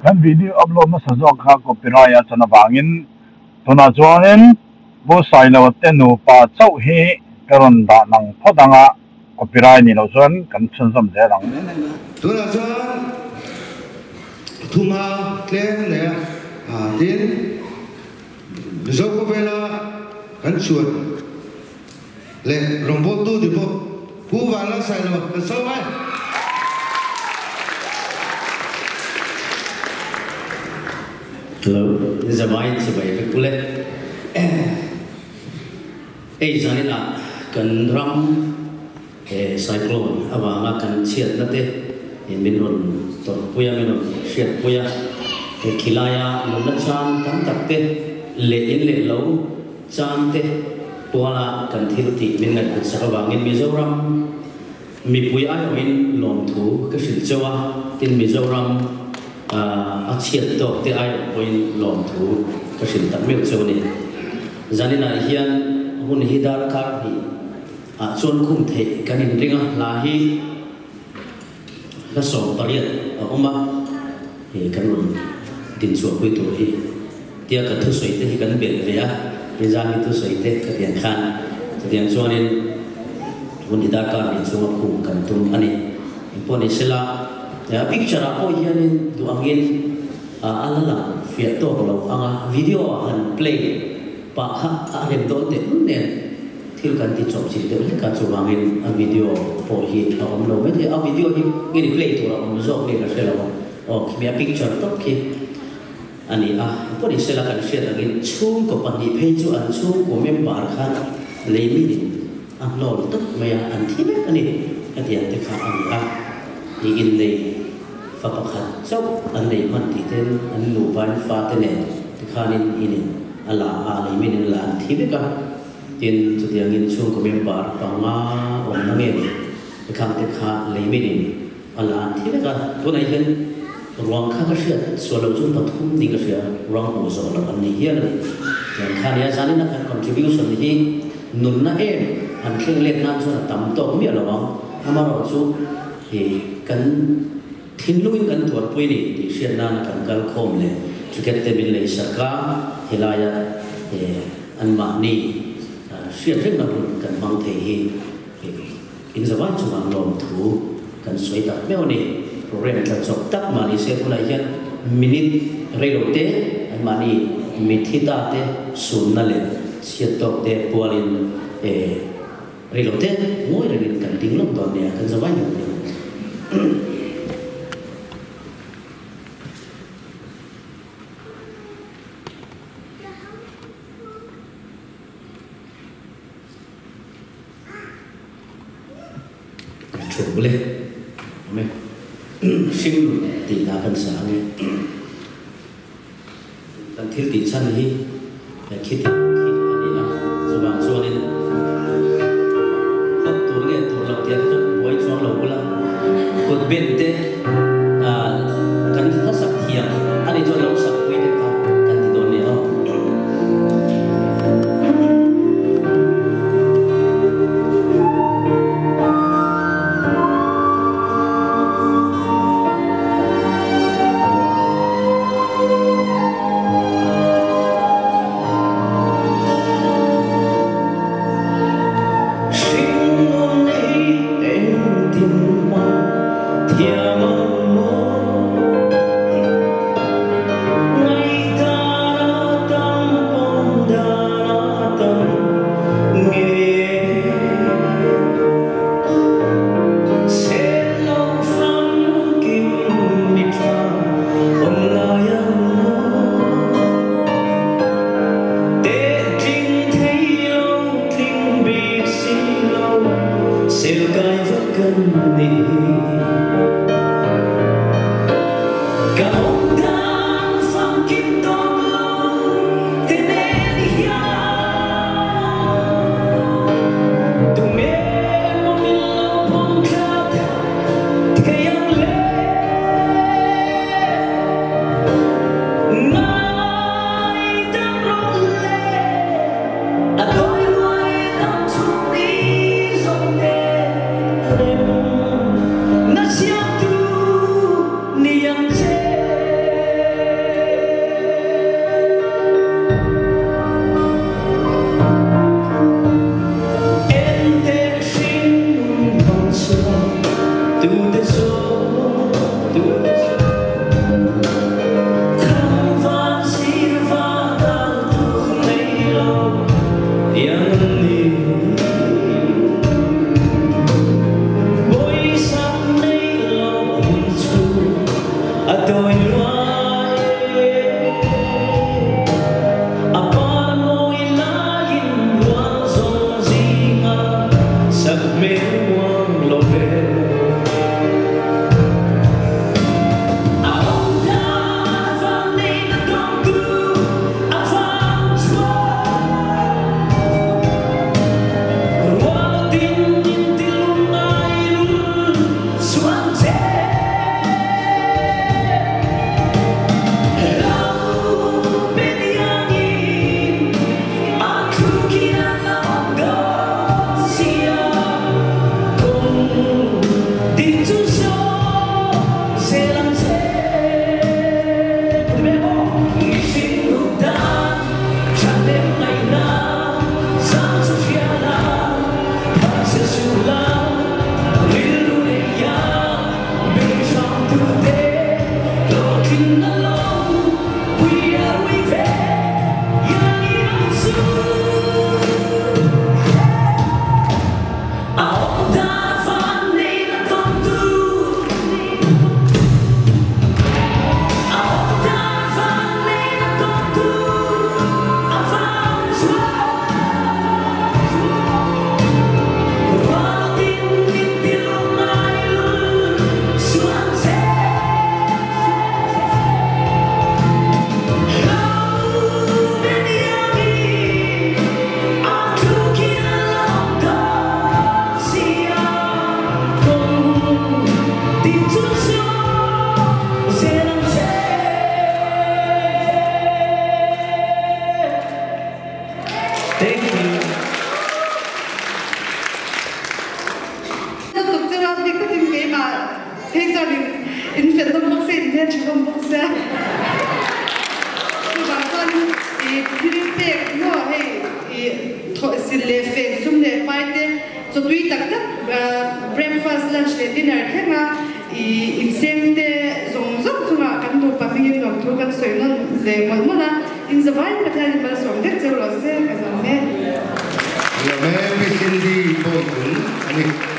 Kan video upload hmasa zawk kha copyright a chan avangin tunah chuanin Pu Sailoa te nupa chauh hi ka rawn dah nang phawt ang a, copyright nih loh chuan kan chhunzawm zel ang. Tunah chuan thuma tlem nei a, tin Mizo khawvela kan chhuat leh rawngbawltu ti pawh Pu Vanlalsailoa kan sawi mai. Hello, Zavai chibai vek ule. Hei zaninah kan ram he cyclone avanga kan chhiatna te min rawn tawrhpui a, min rawn hriatpui a, he khilaia nunna chan tam tak te leh in leh lo chan te tuala kan thil tih min ngaihhlut sak avangin Mizoram mipui aiawhin lawmthu ka hrilh cheu a, tin Mizoram a chhiat tawk te aiawh pawhin lawmthu ka hrilh tak meuh cheu a ni. Zaninah hian hun hi darkar hnih ah chuan khum theih kan inring a, hla hi hla 18 a awm a, he kan rawn dinchhuahpui tur hi tia ka thusawi te hi kan belh ve a, Rizami thusawi te ka tiang khan chutiang chuanin hun hi darkar hnih chhunga khum kan tum a ni. Engpawh ni sela, a picture ah pawh hianin duh angin a la lang fiah tawk lo ang a, video ah han play pah kha a rem dawn teh lul nen thil kan ti chawp chilh deuh hlek a, chuvangin a video pawh hi a awm lo maithei a, video hi nge ni play tur a awm zawk nge ka hre lo a, aw khimi a picture tawp khi a ni a, pawh ni sela kan hriat angin chhungkaw pahnih phei chu an chhungkaw member khan lei minin a hnawl tawp mai a, an thi vek a ni hetiang te kha a ni a, i innei fa pakhat chauh an nei hman tih ten an nupa in fate nen tikhanin inin a la a, lei minin a la an thi vek a. Tin, chutiangin chhungkaw member panga awmna nge ni khang te kha lei minin a la an thi vek a. Tunah hian ruang kha ka hriat sual loh chu pathum ding ka hria, ruang hmuh zawh loh an ni hial a ni. Tiang kha nia zanin a kan contribution hi nunna em han thleng let nan chuan a tam tawk miah lo ang. Amaherawhchu hi kan Thinlungin kan tuarpui ni tih hriat nana kan kal khawm leh ticket te min lei sak a, helaia anmahni hriat rengna hun kan hmang thei hi inzavai chungah lawmthu kan sawi tak meuh a ni. Program tla chawp tak mahni se tunah hian minute reilo te anmahni mithi ta te sunna leh chhiat tawk te pualin Reilo te ngawi rengin kan ding lawk dawn nia, kan zavai lawk nia. Thu le, awm e. Hringnun tihna kan sa ang e. Kan thil tih chhan hi khiti khi a ni a, chuvang chuanin hlawk tur nge tur loh tih ah te chuan buai chuang lo ula, kut ben te kan hla sak thiam a nih chuan lo sak pui te kha kan ti dawn nia aw. Hringnun hi engtin hmang thiam ang maw? Ngaihdan a tam pawm dan a tam nge? Sel lo famkim mi tha awm ngai ang maw? Teh tling thei lo tling bik si lo, sel kai vek kan ni. Ka awm dan famkim tawp lo te nen hian tunge maw min lo pawm thlat thei ang le? Ngai dam rawh le, a tawi ruai dam chhung ni zawng te rem na siamtu ni ang che. Lame Pi Cindy Bawihpun a ni.